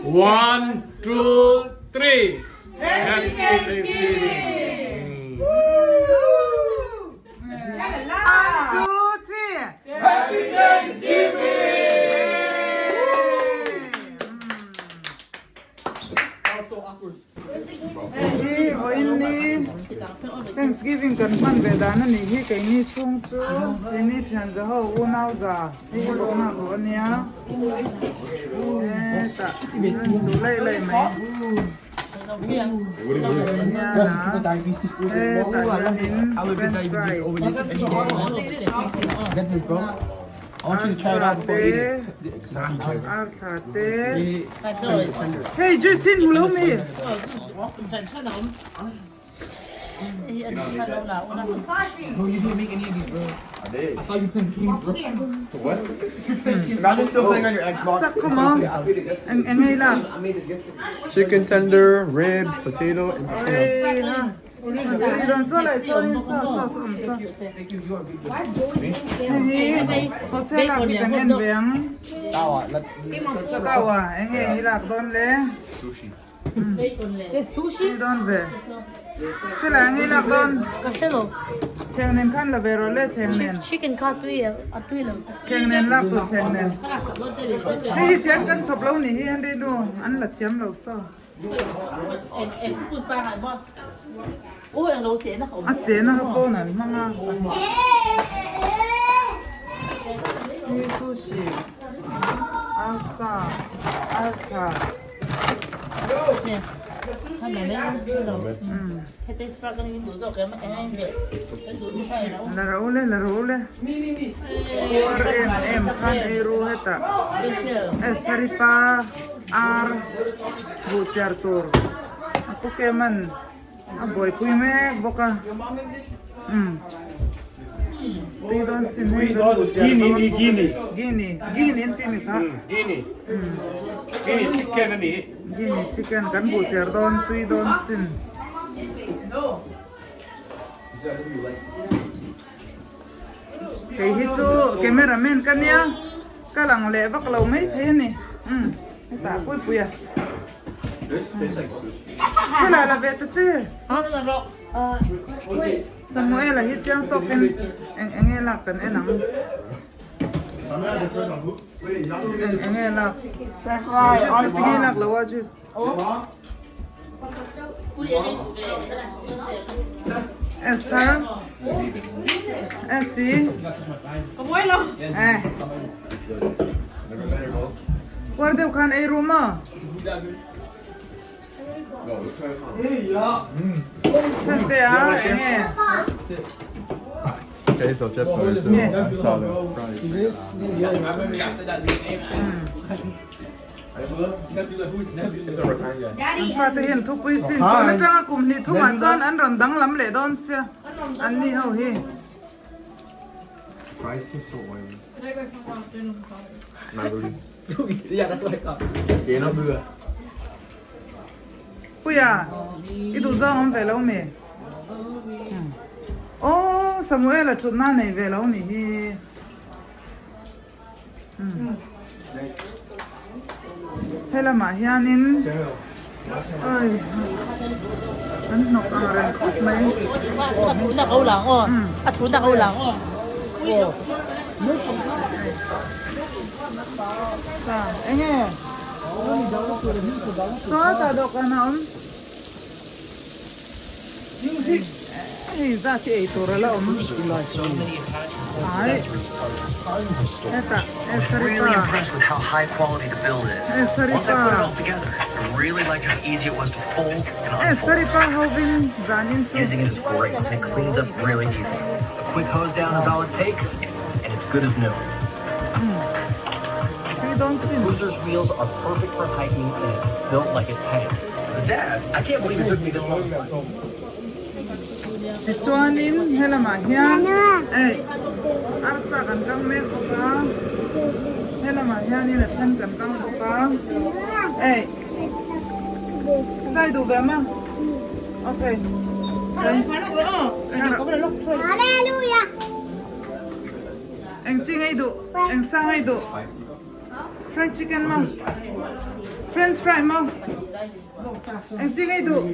One, two, three. Happy Thanksgiving. One, two, three. Happy Thanksgiving. Hei hi vawiin ni Thanksgiving kan hman ve dan a nih hi keini chhung chu keini thian za ho unau za hei hi bawkna ruh a nia hetah an chu laih laih mai hetah hianin french fry arsa te arthla te hei juice hi hmu lo mi. Sak kha maw eng eng ei lak. Chicken tender, ribs, potato and potato. Ei ha. Tui dawn saw leh chuanin saw saw saw awm saw. Hei hi Jose lak hi kan en ve ang. Tawa eng nge i lak dawn le? Sushi dawn ve. Fela eng nge i lak dawn? Ka hre lo. Thleng nen khan la ve rawh le thleng nen. Chicken kha tui a tui lo. Thleng nen lak tur thleng nen. Hei hi fian kan chhawp lo ni hi Henry nu an la thiam lo saw. A chena kha pawn an hmang a. Hi sushi arsa arthla. La ro le la ro le. Puar em em khan ei ru hetah Estheripa. Ar buh chiar tur a pu Keman a buaipui mek bawk a umm tui dawn sin hei kan buh chiar dawn bawk a ni gini gini an tih mi kha gini gini chicken a ni gini chicken kan buh chiar dawn tui dawn sin. Kei hi chu camera man ka nia ka lang leh vak lo mai thei a ni umm hetah pui pui a khawlai la ve ta che Samuel-a hi chiang tawkin eng eng nge lak kan en ang eng eng nge lak juice ka ti nge lak lo a juice. Esther Essie Eh Puar deuh khan ei ru maw? Chante a eng nge? Okay, so Jeff This An fate hian thupui sin tun atanga kum hnih thumah chuan an rawn danglam leh dawn sia an ni ho hi. Puia i duh zawng awm ve lo mi? Aw Samuel-a thutna nei ve lo nih hi. He lamah hianin oi an hnawk ang reng khawp mai. Sa enge sawtah dawhkan a awm. Hei zat hi ei tur a la awm ai hetah Estheripa Estheripa Estheripa hovin zanin chu tui dawn sin. Tichuanin he lamah hian ei arsa kan kang mek bawk a, he lamah hianin a then kan kang bawk a, ei sai duh ve maw? Okay. Eng chi ngei duh? Eng sa ngei duh? Fried chicken maw? French fry maw? Eng chi ngei duh?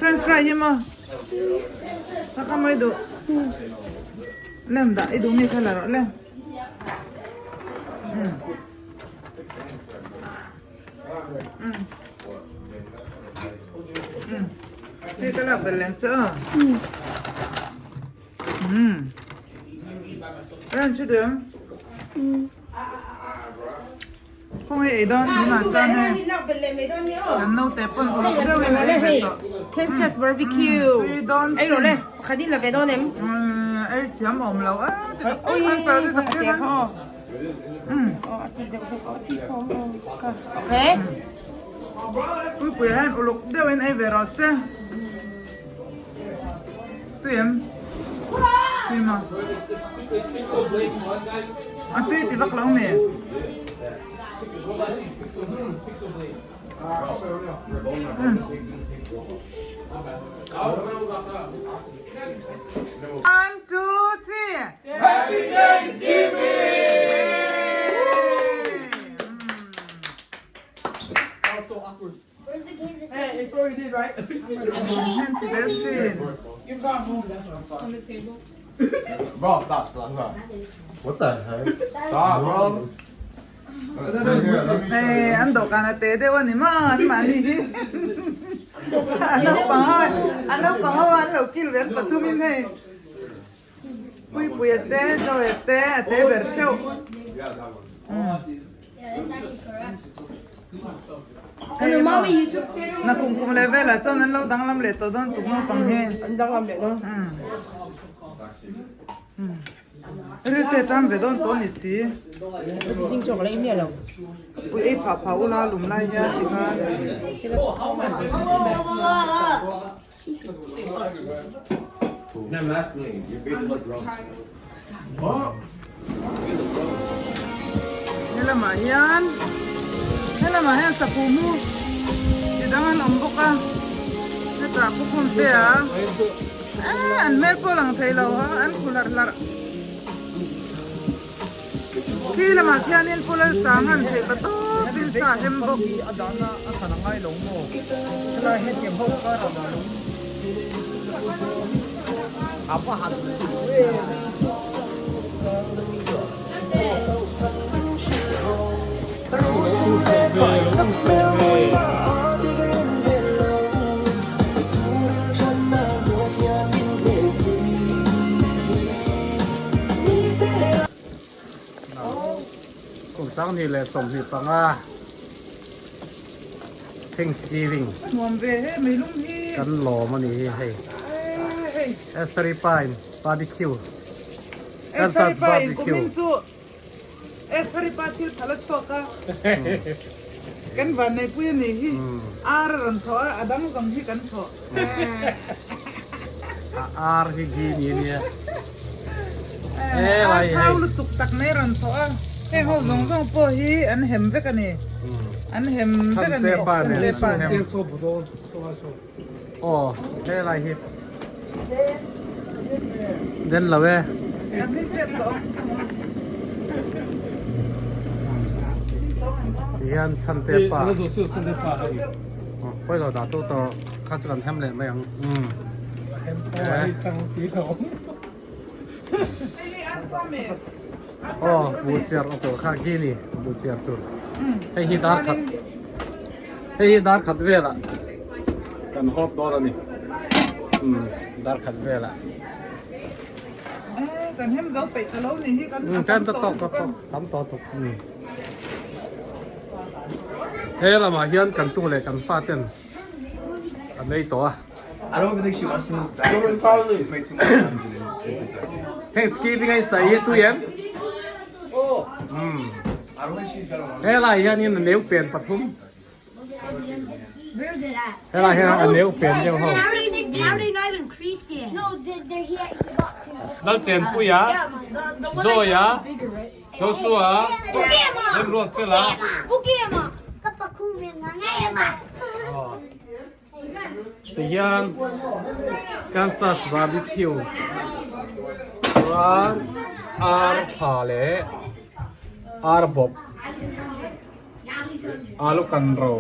French fry hi maw? Ka ka mawi duh. Lem dah i duh mi kha la rawh le. Hei ka lak belh leng chu aw. Ran chu duh em? Khawngaih ei dawn tunah chuan hei kan naute pawn uluk deuhin a ei ve tawh. Kansas barbecue. Tui dawn sin. Ei rawh le, pakhat in la ve dawn em? Ei thiam awm lo a ti tak tak khan pel ti tak tak khan. Okay. Puipui hian uluk deuhin ei ve rawh se. Tui em? Tui maw? A tui ti vak lo mi? One, two, three. Happy Thanksgiving! Hei an dawhkan a te deuh a ni maw an mahni hi a naupang ho a naupang ho an lo kil ve an pathum in hei Puipuia te Joe te a te ber theuh. Na kum kum leh velah chuan an lo danglam leh tawh dawn tuk naupang hi. An danglam leh dawn. Rilte tan ve dawn tawh ni si. Zing chaw ka la ei miah lo. Ui ei phah phah ula lum lai hian ti khan. Helamah hian helamah hian sapu mu chi dang an awm bawk a hetah pukhum te a eh an hmel pawh lang thei lo a an khu hlarh hlarh khi lamah khianin Pu Lalsang an theih pa tawpin sa hem bawk. Kum 2025 Thanksgiving kan lawm a ni hi hei Esther-i Pine Barbecue Kansas Barbecue Esther-i pa thil phal a chhuak a kan vanneipui a nih hi ar a rawn thawh a a dang zawng hi kan thawh. A ar hi gi ni ania. Ar thau lutuk tak mai a rawn thawh a heng ho zawng zawng pawh hi an hem vek a ni an hem vek a ni Chhante pa nen Aw helai hi den lo e. Ti hian chhante pa Pawi lo dah tu tawh kha chu kan hem leh mai ang. Aw bu chiar a tur kha gi ni bu chiar tur hei hi dar khat hei hi dar khat velah kan hawp dawn a ni dar khat velah kan hem zo peih ta lo ni hi kan kan ta tawk ta tawk tam tawh tuk he lamah hian kan tu leh kan fa ten an ei tawh a. Thanksgiving a insaih hi tui em? Helai hianin a neu pen pathum. Helai hian a neu pen deuh ho. Lalchenpuia, Joy-a, Joshua, Remruatfela. Tihian Kansas barbecue chuan ar tha leh ar bawp. Alu kan ro.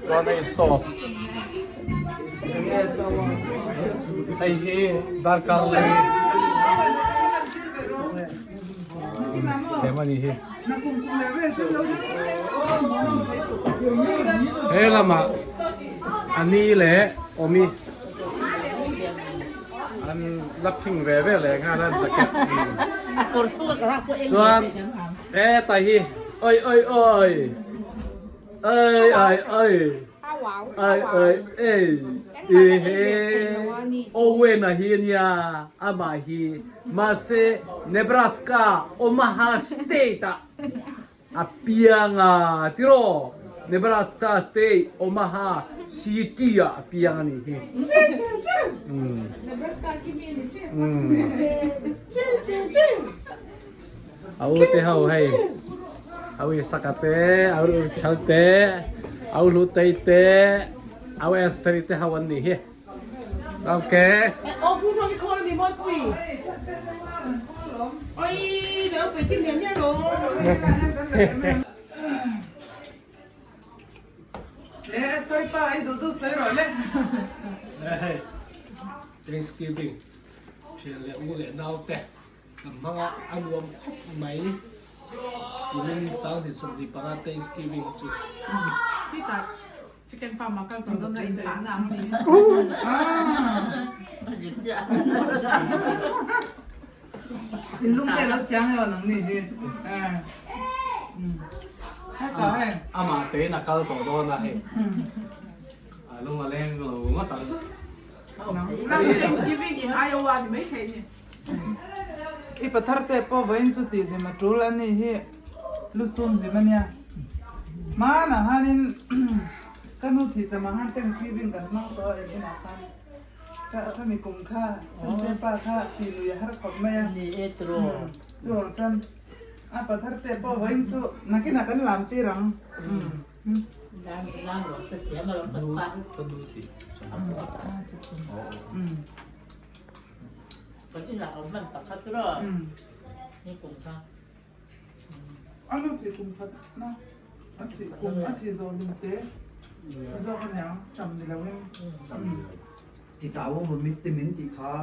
Chuan hei sauce. Hei hi darkar lei. Them a ni hi. He lamah a ni leh awmi an la phing ve ve leh nghal a jacket chuan heta hi oi oi oi oi oi oi oi oi ei i he Owen a hi ania amah hi mahse Nebraska Omaha State ah A piang a tiraw? Nebraska State, Omaha City ah a piang a nih hi. A u te ho hei, a u Isaka te, a u Chal te, a u Hlutei te, a u Estheri te ho an nih hi. Okay. Thanksgiving thian leh u leh nau te kan hmang a, a nuam khawp mai. Tumin 2025 Thanksgiving chu. Chicken farm ah kal tawh dawn a inthah na ang ni. In lung te lo chiang emaw nang ni hi. Amah tein a kal tawh dawn a hei. A lung a leng lo ngawt ang. Last Thanksgiving in Iowa ni mai thei ni. I pathar te pawh vawiin chu tih hlim a tul a ni hi lusum hlim a nia. Hmanah khanin ka nu thih chamah khan Thanksgiving kan hmang tawh a eng inah khan ka khami kum kha Sente pa kha tih lui a har khawp mai a. Chuvang chuan a pathar te pawh vawiin chu nakinah kan lam tir ang. A nu thih kum khat na a thih kum a thih zawh hlum te zawk a niang cham ni lo in. Ti tau maw mit te min tih kha.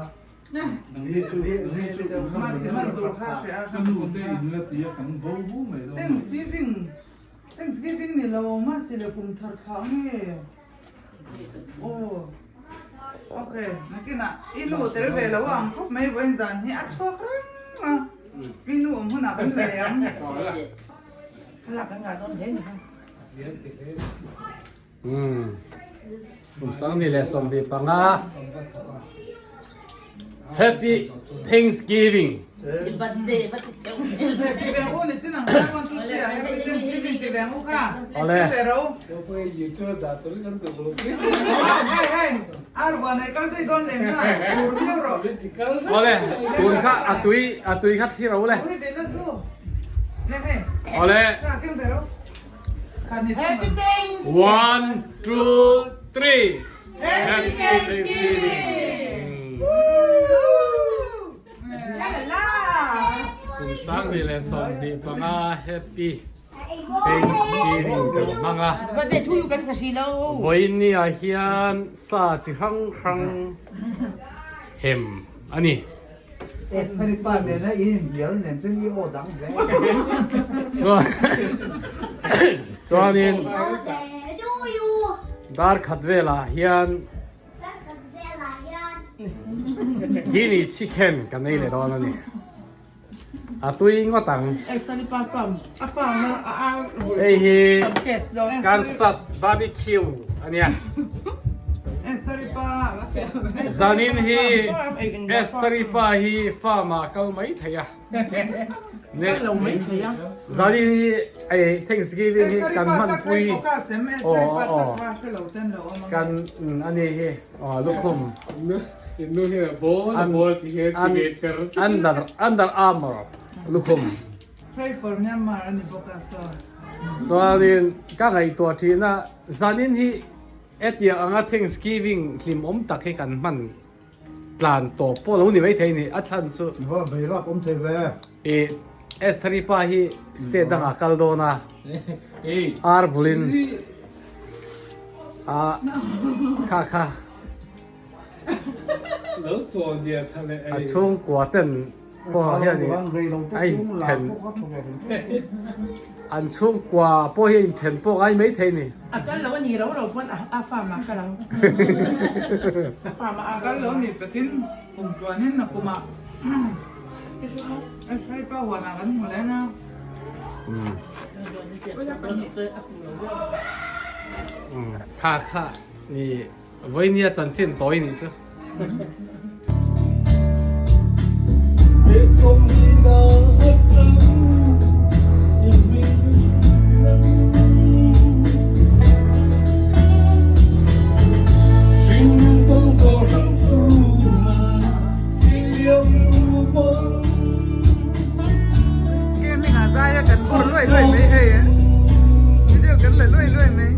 Mahse man tur kha hria a. Ka nu te in la ti a kan bo bu mai dawn. Thanksgiving Thanksgiving ni lo mahse le kum thar thlah nge. Aw ok nakinah i nu tel ve lo ang khawp mai vawiin zan hi a chhuak reng a i nu awm hunah kan la leh ang. Kum 2025 Happy Thanksgiving. Awle. Awle tun kha a tui a tui kha thlir ro le. Awle. One two three. Happy Thanksgiving. Kum 2025 Happy Thanksgiving kan hmang a. Vawiin ni ah hian sa chi hrang hrang hem a ni. Chuanin dar khat velah hian Guinea chicken kan ei leh dawn a ni. A tui ngawt ang. Hei hi Kansas barbecue a nia. Zanin hi Esther-i pa hi farm ah kal mai thei a. Zanin hi Thanksgiving hi kan hmanpui aw aw kan a ni hi aw lukhum Under Under Armour lukhum. Chuanin ka ngaihtuah thin a zanin hi hetiang anga Thanksgiving hlimawm tak hi kan hman tlan tawp pawh lo ni maithei ni a chhan chu. Va beirap awm thei ve. I. Estheri pa hi state dangah kal dawn a, ar vulin a kha kha a chhungkua ten pawh hian a inthen an chhungkua pawh hi a inthen pawh ngai maithei ni. A kal lo a ni ro ro pawn a farm ah kal ang. Farm ah a kal lo ni pekin kum tluanin a kumah. Saipa huanah kan hmu leh na. Kha kha ni vawinia chanchin tawi nih chu. Gaming ah zai a kan bur luai luai mai hei a video kan la luai luai mai.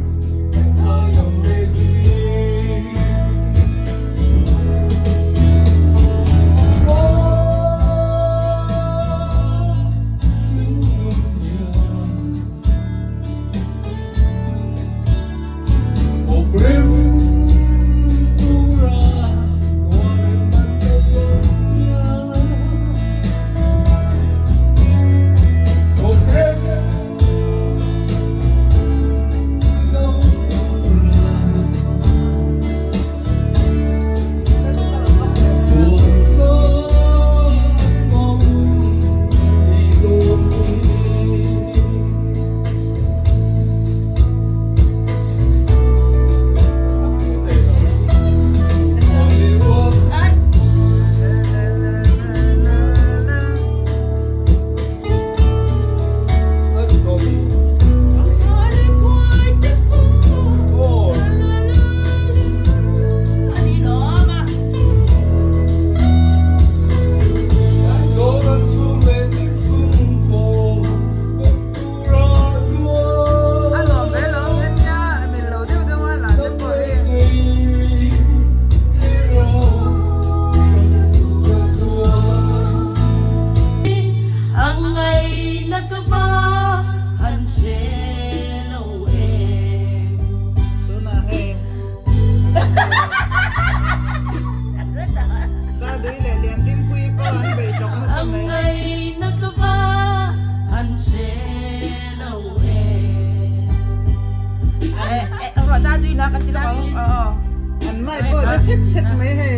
A nuam ve lo henia mil lo deuh deuh a lah te pawh hi. Tunah hei Dadui leh Liandingpuii pawh an bei tawk nasa mai. An mai pawh ta chek chek mai hei.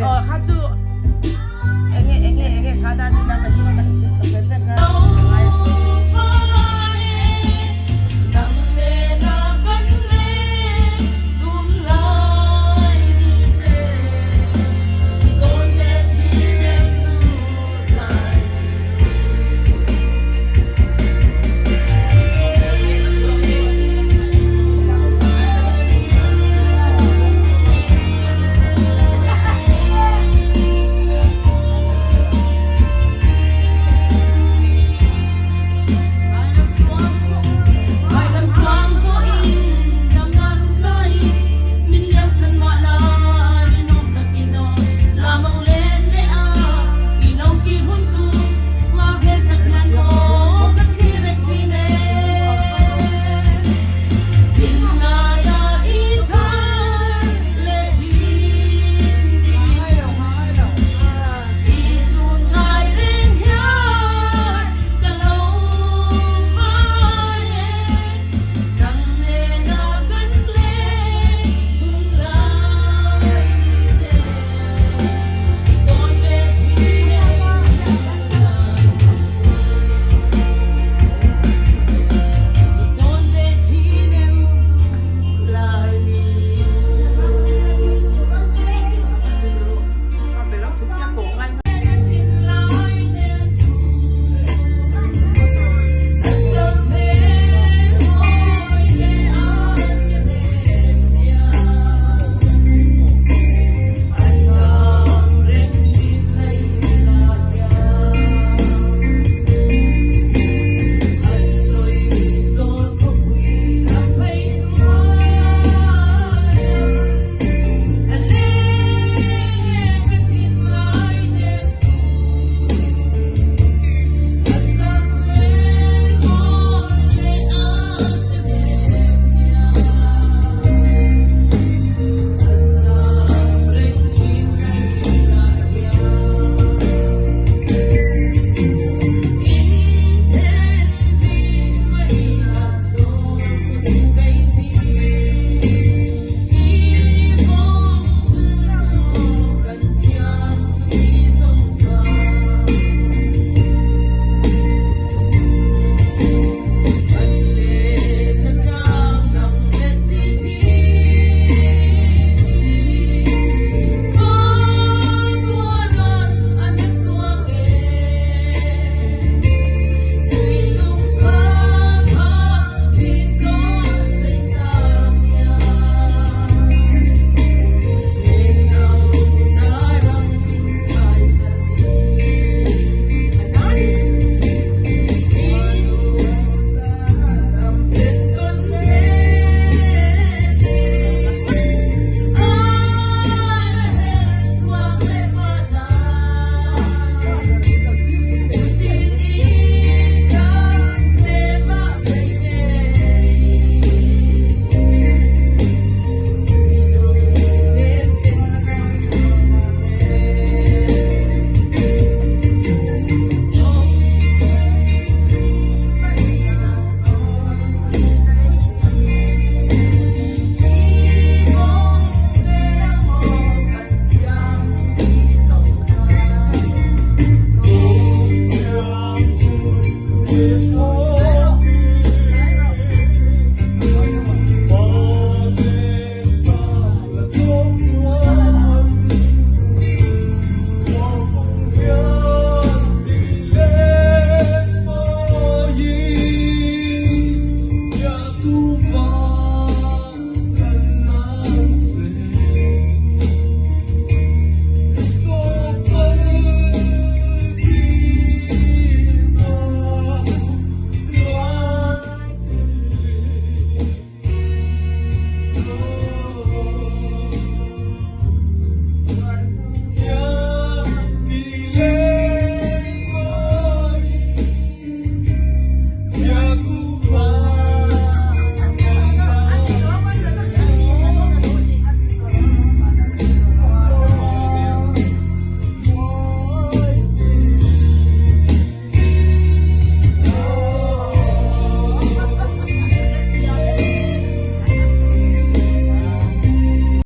Fall.